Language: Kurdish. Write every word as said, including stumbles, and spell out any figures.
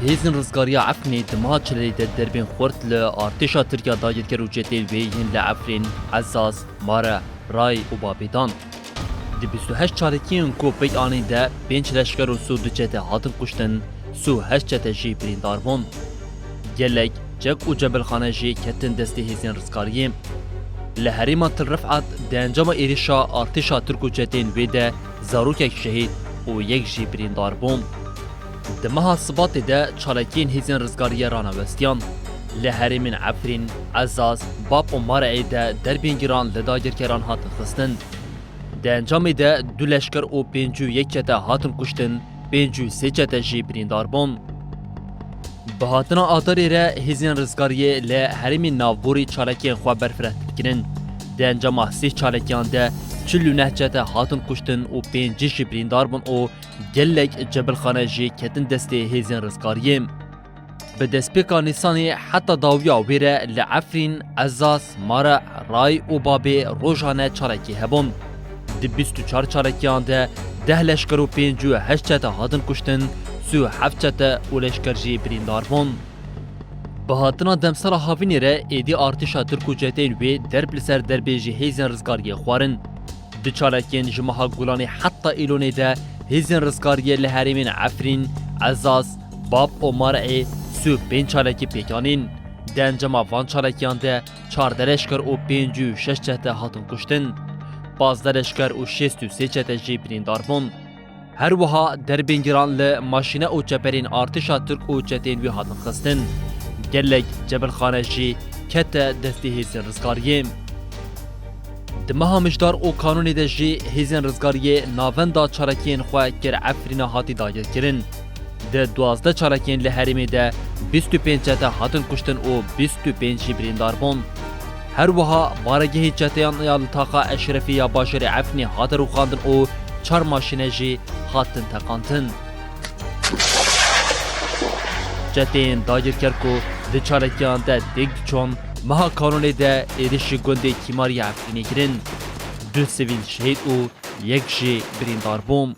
Hêzên rizgariya Efrînê di meha Çilelê de derbên xurt li artêşa Tirk ya dagirker û çeteyên wê yên li Efrîn, Ezaz, Mare, Ray û Babê dan. Di bîst û heşt çalakiyên ku pêk anîn de pênc leşker û sê û du çete hatin kuştin, sê û heşt çete jî birîndar bûn. Gelek çek û cebilxane jî ketin destê hêzên rizgariyê. Li herêma Til Rifat di encama êrişa artêşa Tirk û çeteyên wê de zarokek şehîd û yek jî birîndar bû. Di meha Sibatê de çalakiyên hêzên rizgariyê ranewestiyan. Li herêmên Efrîn, Ezaz, Bab û Mareê de derbên giran li dagirkeran hatin xistin. Di encamê de du leşker û pêncî û yek çete hatin kuştin, pêncî û sê çete jî birîndar bûn. Bi hatina Adarê re hêzên rizgariyê li herêmên navborî çalakiyên xwe berfireh dikirin. Di encama sê çalakiyan de çil û neh çete hatin kuştin û pêncî jî birîndar bûn û gelek cebilxane jî ketin destê hêzên rizgariyê. Bi destpêka Nîsanê heta dawiya wê re li Efrîn, Ezaz, Mare, Ray û Babê rojane çalakî hebûn. Di bîst û çar çalakiyan de deh leşker û pêncî û heşt çete hatin kuştin, sî û heft çete û leşker jî birîndar bûn. Bi hatina demsala havînê re êdî artêşa Tirk û çeteyên wê derb li ser derbê ji hêzên rizgariyê xwarin. Di çalakiyên ji meha Gulanê heta Îlonê de hêzên rizgariyê li herêmên Efrîn, Ezaz, Bab û Mareê sî û pênc çalakî pêk anîn. Di encama van çalakiyan de çardeh leşker û pêncî û şeş çete hatin kuştin. Pazdeh leşker û şêst û sê çete jî birîndar bûn. Her wiha derbên giran li maşîne û çeperên artêşa Tirk û çeteyên wî hatin xistin. Gelek cebilxane jî kete destê hêzên rizgariyê. Di meha Mijdar û Kanûnê de jî hêzên rizgariyê navenda çalakiyên xwe kir Efrîna hatî dagirkirin. Di duwazdeh çalakiyên li herêmê de bîst û pênc çete hatin kuştin û bîst û pênc jî birîndar bûn. Her wiha baregehê çeteyan ya li taxa Eşrefî ya bajarê Efrînê hate rûxandin û çar maşîne jî hatin teqandin. Çeteyên dagirker ku di çalakiyan de têk diçûn, meha Kanûnê de êrişî gundê Kîmarî ya Efrînê kirin. Du sivîl şehîd û yek jî birîndar bû.